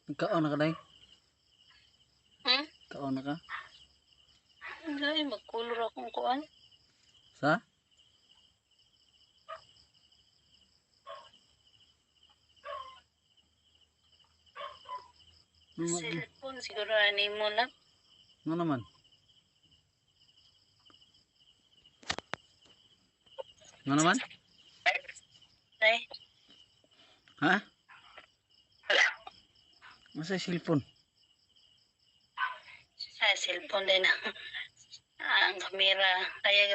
Nagkaon na ka, day? Hmm? Kaon na ka? Ay, magkulor akong kuan. Sa? Ano, Cellphone siguro ani mo lang. ano naman? Ano naman? Ay, Ha? Masa cellphone? Sa cellphone din. Ang kamera. Kaya